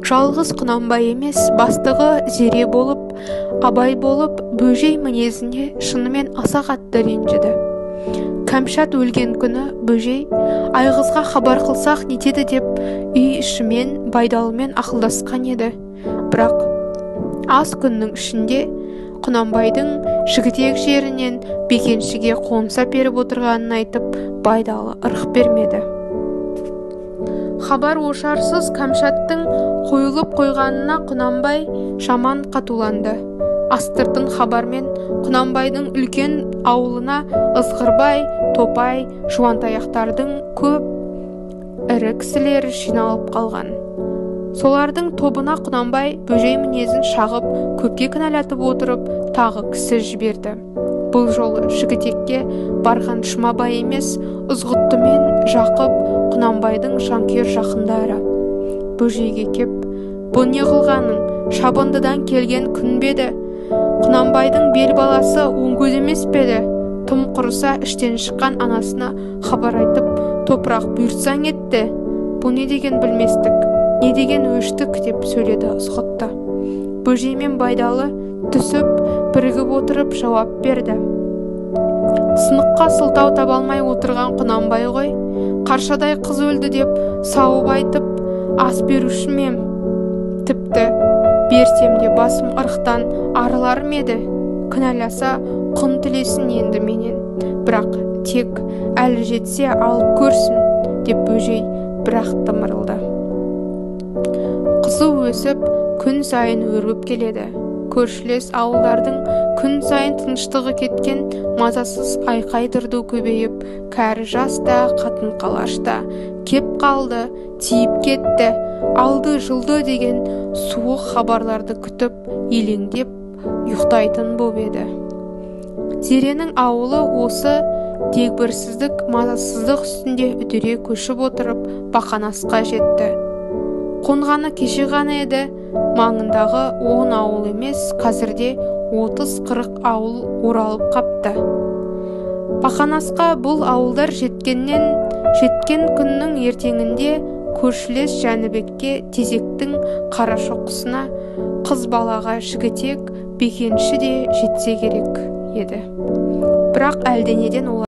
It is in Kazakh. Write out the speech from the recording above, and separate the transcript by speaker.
Speaker 1: Жалғыз Құнанбай емес, бастығы Зере болып, Абай болып, Бөжей мінезіне шынымен аса қатты ренжіді. Кәмшат өлген күні Бөжей Айғызға хабар қылсақ нетеді деп үй ішімен, Байдалымен ақылдасқан еді. Бірақ аз күннің ішінде Құнанбайдың Жігітек жерінен Бекеншіге қоныс әперіп отырғанын айтып, Байдалы ырық бермеді. Хабар ошарсыз Кәмшаттың қойылып қойғанына Құнанбай жаман қатуланды. Астыртын хабармен Құнанбайдың үлкен ауылына Ызғырбай, Топай, жуантаяқтардың көп ірі кісілері жиналып қалған. Солардың тобына Құнанбай Бөжей мінезін шағып, көпке кінәлатып отырып, тағы кісі жіберді. Бұл жолы Жігітекке барған Жұмабай емес, Ызғұтты мен Жақып, Құнанбайдың жанкүйер жақындары. Бөжейге кеп, «Бұл не қылғаның, шабындыдан келген күн бе еді? Құнанбайдың бел баласы оңкөз емес пе еді? Тым құрыса іштен шыққан анасына хабар айтып, топырақ бұйыртсаң етті. Бұл не деген білместік, не деген өштік?» деп сөйледі Ызғұтты. Бөжей мен Байдалы түсіп, бірігіп отырып жауап берді. Сыныққа сылтау таба алмай отырған Құнанбай ғой, қаршадай қыз өлді деп сауып айтып, ас беруші ме ем? Тіпті берсем де басым ырықтан арылар ма еді? Кінәласа құн тілесін енді менен, бірақ тек әлі жетсе алып көрсін, деп Бөжей бірақ тымырылды. Қызу өсіп, күн сайын өрбіп келеді. Көршілес ауылдардың күн сайын тыныштығы кеткен мазасыз айқай-дырду көбейіп, кәрі жас та, қатын қалаш та кеп қалды, тиіп кетті, алды жылды деген суық хабарларды күтіп, елеңдеп ұйықтайтын боп еді. Зеренің ауылы осы дегбірсіздік, мазасыздық үстінде үдере көшіп отырып, Бақанасқа жетті. Қонғаны кеше ғана еді, маңындағы 10 ауыл емес, қазірде 30-40 ауыл оралып қапты. Бақанасқа бұл ауылдар жеткен күннің ертеңінде көршілес Жәнібекке, Тезектің Қарашоқысына, қыз балаға Жігітек, Бекенші де жетсе керек еді. Бірақ әлденеден олар